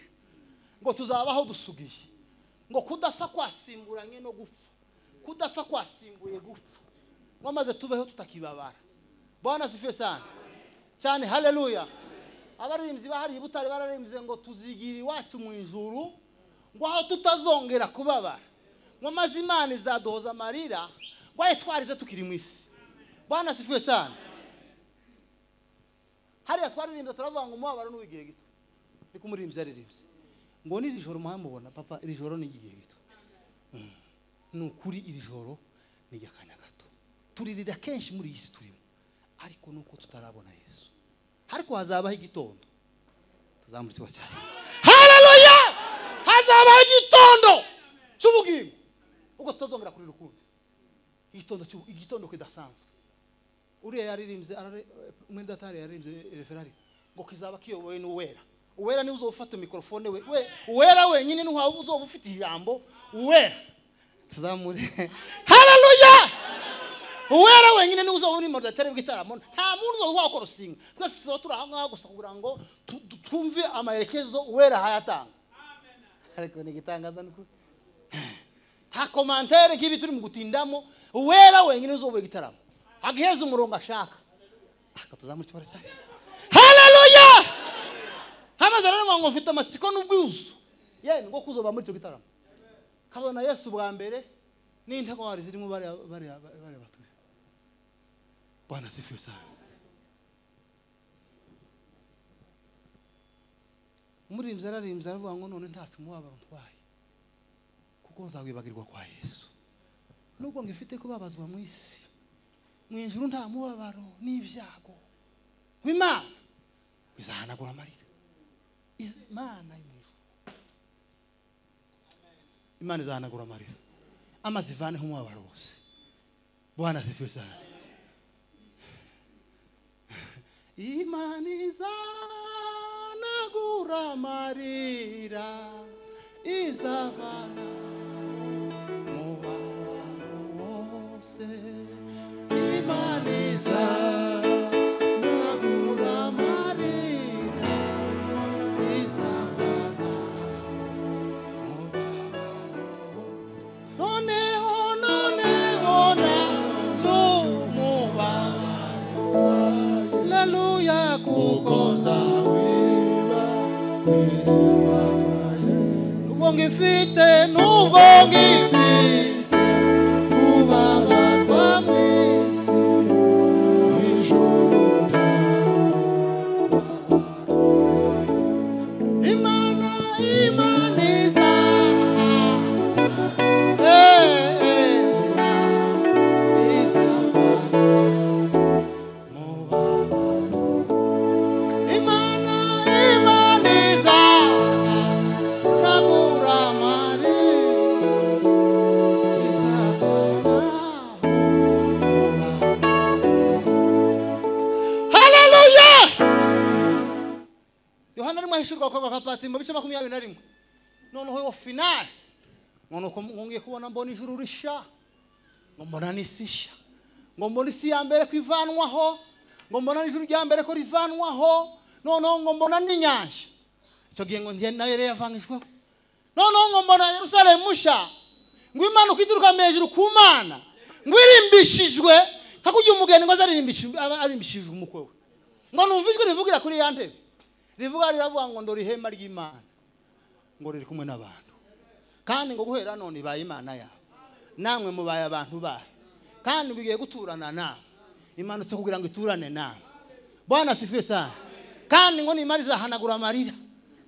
ngo tuzabaho dusugiye, ngo kudapfa kwasimburanye no gupfa, kudapfa kwasimbuye gupfa, ngo maze tubeho tutakibabara. Bwana asifiwe sana cyane. Haleluya. Abaririmbyi bahari ibutare bararimbye ngo tuzigira iwacu mu ijuru, ngo aho tutazongera kubabara, ngo maze Imana izaduhoza amarira, ngo aye twarize tukiri mu isi. Bwana asifiwe sana. Hariya twaririmbye turavuga ngo umubabaro n'uw'igihe gito. Niko umuririmbyi yaririmbye ngo n'iri joro muhamubona papa, iri joro ni igihe gito. Ni ukuri iri joro ni iry'akanya gato. Turirira kenshi muri iyi si turimo, ariko nuko tutarabona Yesu. Ariko hazabaho igitondo. Tuzamure icyubahiro cya Yesu. Haleluya! Hazabaho igitondo cy'ubugingo ubwo tutazongera kurira ukundi. Igitondo kidasanzwe. Uriya yaririmbye mwenda atari yaririmbye referari ngo kizaba kiyobowe n'uwera. Uwera ni uzofata mikrofone we uwera wenyine ni uzoba ufite ijambo uwera tuzamure. Haleluya. Uwera wenyine ni uzoba uri moderateur w'igitaramo, nta muntu uzoba wakora singa. Twese tuzoba turi aho ngaho gusa kugira ngo twumve amaherekezo uwera hayatanga. Ariko ni gitangaza nuko ha commentaire nk'ibi turi mu gutindamo. Uwera wenyine uzoba igitaramo agiheza umurongo ashaka akatuzamura cyane cyane. Haleluya. Hamaze rero ngo mfite amasiko n'ubwuzu yemwe ngo kuzoba muri cyo gitaramo kabona Yesu bwa mbere n'intwari zirimo bari batuye. Bwana sifiwe sana. Umuririmbyi ararimbye aravuga ngo none ntacu umubabaro ntwaye kuko nzawibagirwa kwa Yesu. Nubwo ngifite kubabazwa mu isi, mu ijuru nta mubabaro n'ibyago. Imana izahanagura amarira. Imana y'ijuru, Imana izahanagura amarira, amazi ivaneho umubabaro wose. Bwana sifiwe sana. Imana izahanagura amarira, izavana umubabaro wose. Imana izahanagura amarira, izavana umubabaro. Noneho noneho nzumubabaro. Haleluya, kuko nzawibagirwa kwa Yesu. Nubwo ngifite, nubwo ngifite kubabazwa mu isi, mu ijuru nta mubabaro. Imana, Imana izavana umubabaro. Imana, Imana izahanagura amarira, izavana umubabaro. Haleluya. Yohana arimo ahishurwa kwa Patimo bice 21. Noneho yo final ngo ngiye kubona mbona ijuru risha, ngo mbona n'isi nshya, ngo mbona isi ya mbere kwivanwaho, ngo mbona n'ijuru rya mbere ko rivanwaho, noneho ngo mbona n'inyanja. Icyo gihe ngo ndiye nayo yari yavangijweho. Noneho ngo mbona Yerusalemu nshya, ngo imanuka ituruka mu ijuru ku Mana, ngo irimbishijwe nka kurya umugeni ngo aze arimbishijwe umukwe we. Ngo numva ijwi rivugira kuri ya ntebe, rivuga riravuga ngo ndora ihema ry'Imana, ngo riri kumwe n'abantu, kandi ngo guhera none ibaye Imana yabo, namwe mubaye abantu bayo, kandi bigiye guturana nawe. Imanutse kugira ngo iturane nawe. Bwana sifiwe sana. Kandi ngo nimara izahanagura amarira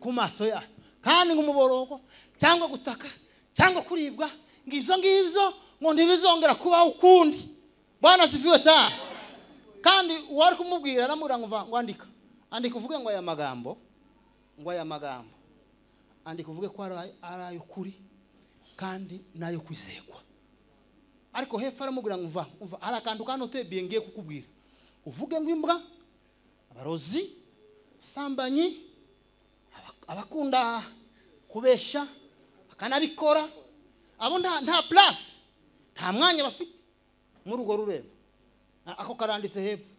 ku maso yayo, kandi ngo umuborogo cyangwa gutaka cyangwa kuribwa, ngo ibyo ngibyo ngo ntibizongera kubaho ukundi. Bwana sifiwe sana. Kandi uwari kumubwira aramubwira ngo ngo andika, andika uvuge ngo aya magambo, ngo aya magambo andika uvuge ko ari ay'ukuri kandi n'ayo kwizerwa. Ariko hepfo aramubwira ngo umva, umva hari akantu kanotebiye ngiye kukubwira, uvuge ngo imbwa, abarozi, abasambanyi, abakunda kubesha bakanabikora, abo nta place, nta mwanya bafite muri urwo rurembo. Ako karanditse hepfo,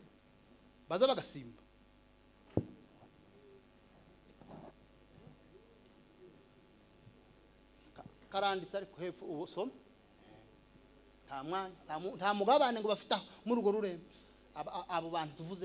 baza bagasimba. Karanditse ariko hepfo ubusome. Nta mwanya, nta mugabane ngo bafite muri urwo rurembo. Abo bantu tuvuze.